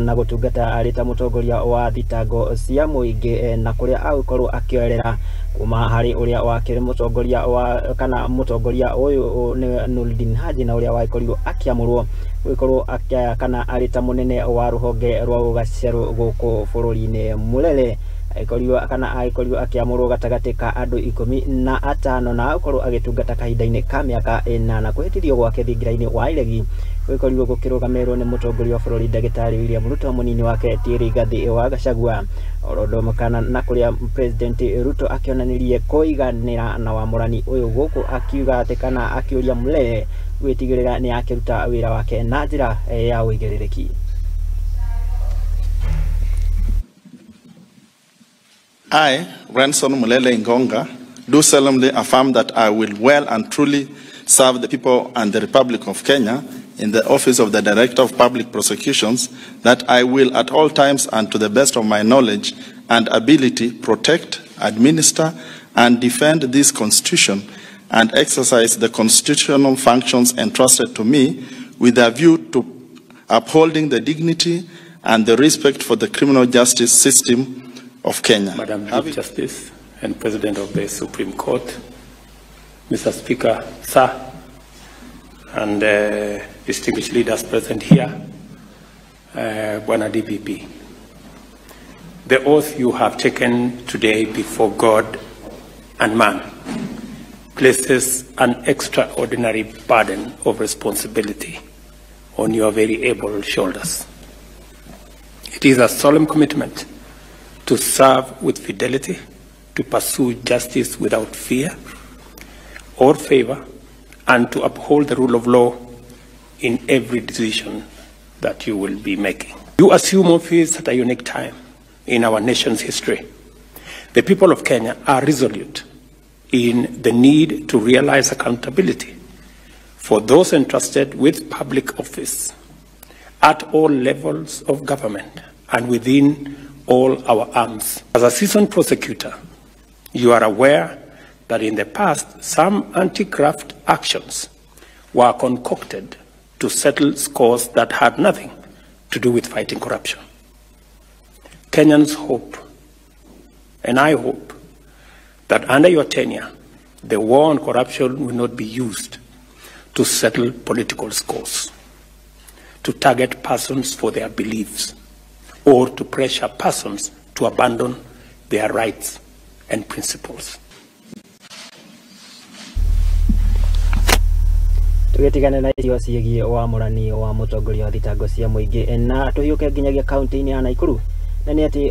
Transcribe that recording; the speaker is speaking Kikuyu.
na gũtungata arĩ ta mũtongoria wa thitango cia mũingĩ na kũrĩa agũkorwo akĩoerera kuma harĩ ũrĩa wakĩrĩ mũtongoria wa kana mũtongoria ũyũ nĩ Noordin Haji na ũrĩa wagĩkorirwo akĩamũrwo gũgĩkorwo kana arĩ ta mũnene wa rũhonge rwa ũgacerũ gũkũ bũrũri-inĩ. Mulele agĩkorirwo kana agĩkorirwo akĩamũrwo gatagatĩ ka andũ 15 na agĩkorwo agĩtungata kahinda-inĩ ka mĩaka 8. Kũhĩtithio gwake thingira-inĩ wa iregi gũgĩkorirwo gũkĩrũgamĩrĩrwo nĩ mũtongoria wa bũrũri ndagĩtarĩ William Ruto, mũnini wake ti Rigathi wa Gachagua, oro ũndũ kana na kũrĩa President Ruto akĩonanirie kũiganĩra na wamũrani ũyũ gũkũ akiuga atĩ kana akĩũria Mulele gwĩtigĩrĩra nĩ akĩruta wĩra wake na njĩra ya ũigĩrĩrĩki. I, Renson Mulele Ingonga, do solemnly affirm that I will well and truly serve the people and the Republic of Kenya in the office of the Director of Public Prosecutions, that I will at all times and to the best of my knowledge and ability protect, administer, and defend this Constitution and exercise the constitutional functions entrusted to me with a view to upholding the dignity and the respect for the criminal justice system of Kenya. Madam Chief Justice and President of the Supreme Court, Mr. Speaker, sir, and distinguished leaders present here, Bwana DPP. The oath you have taken today before God and man places an extraordinary burden of responsibility on your very able shoulders. It is a solemn commitment to serve with fidelity, to pursue justice without fear or favor, and to uphold the rule of law in every decision that you will be making. You assume office at a unique time in our nation's history. The people of Kenya are resolute in the need to realize accountability for those entrusted with public office at all levels of government and within all our arms. As a seasoned prosecutor, you are aware that in the past, some anti-graft actions were concocted to settle scores that had nothing to do with fighting corruption. Kenyans hope, and I hope, that under your tenure, the war on corruption will not be used to settle political scores, to target persons for their beliefs, or to pressure persons to abandon their rights and principles. Tũgĩtigana na icio ciĩgiĩ wamũrani wa mũtongoria wa thitango cia mũingĩ na tũhiũke nginyagia kaunti-inĩ ya Nakuru na nĩ atĩ